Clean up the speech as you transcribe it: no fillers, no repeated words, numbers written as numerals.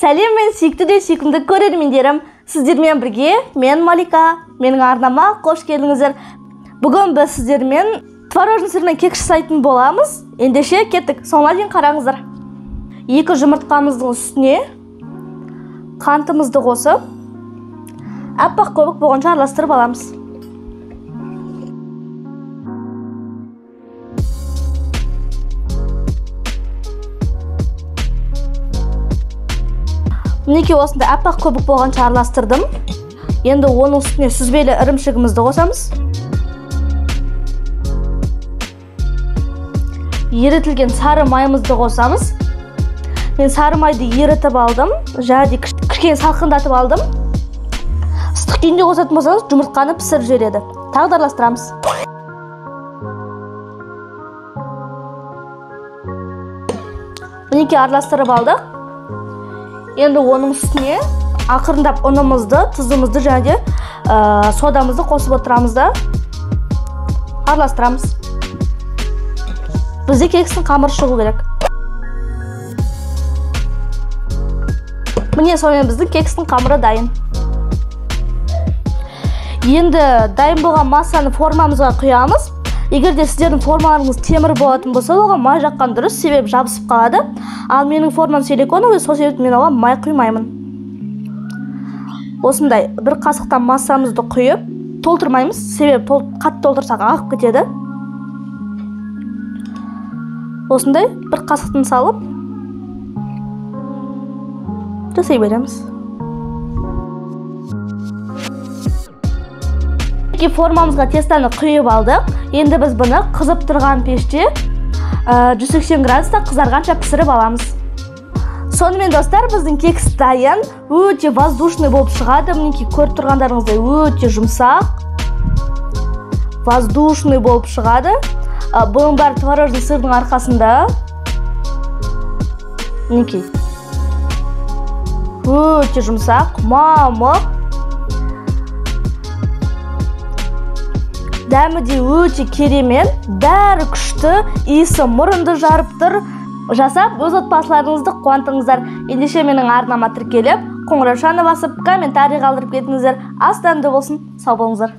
Сәлем мен сүйікті де сүйкімді көрермендерім. Сіздермен бірге мен Малика. Менің арнама қош келдіңіздер. Бүгін біз сіздермен творожный сырмен кекс жасайтын боламыз. Ендеше кеттік, соңына дейін қараңыздар. 2 жұмыртқамыздың үстіне қантымызды қосып, аппақ көбік болғанша араластырып аламыз. Мінекей осындай аппақ көбік болғанша араластырдым. Енді оның үстіне сүзбелі ірімшігімізді қосамыз. Ерітілген сары майымызды қосамыз. Мен сары майды ерітіп алдым, және кішкене салқындатып алдым. Ыстық күйінде қосатын болсаңыз, жұмыртқаны пісіріп жібереді. Тағы да араластырамыз. Мінекей араластырып алдық. Енді оның үстіне ақырындап ұнымызды, тұзымызды және де содамызды қосып отырамыз да араластырамыз. Бізде кекстің қамыры шығу керек. Міне сонымен біздің кекстің қамыры дайын. Енді дайын болған массаны формамызға құямыз. Егер де сіздердің формаларыңыз темір болатын болса, оған май жаққан дұрыс, себебі жабысып қалады. Ал менің формам силиконовый, сол себепті мен оған май құймаймын. Осындай бір қасықтан массамызды құйып, толтырмаймыз, себебі қатты толтырсақ ағып кетеді. Осындай бір қасықтан салып жасай береміз. Формамызға тестаны құйып алдық. Енді біз бұны қызып тұрған пеште 180 градуста қызарғанша пісіріп аламыз. Сонымен достар, біздің кекс дайын. Өте воздушный болып шығады. Мінекей көріп тұрғандарыңыздай өте жұмсақ, воздушный болып шығады. Бұның бәрі творожный сырдың арқасында. Мінекей өте жұмсақ, мамық. Дәмі де өте керемет, бәрі күшті, иісі мұрынды жарып тұр. Жасап, өз отбасыларыңызды қуантыңыздар. Ендеше менің арнама тіркеліп, қоңыраушаны басып, комментарий қалдырып кетіңіздер. Ас дәмді болсын, сау болыңыздар.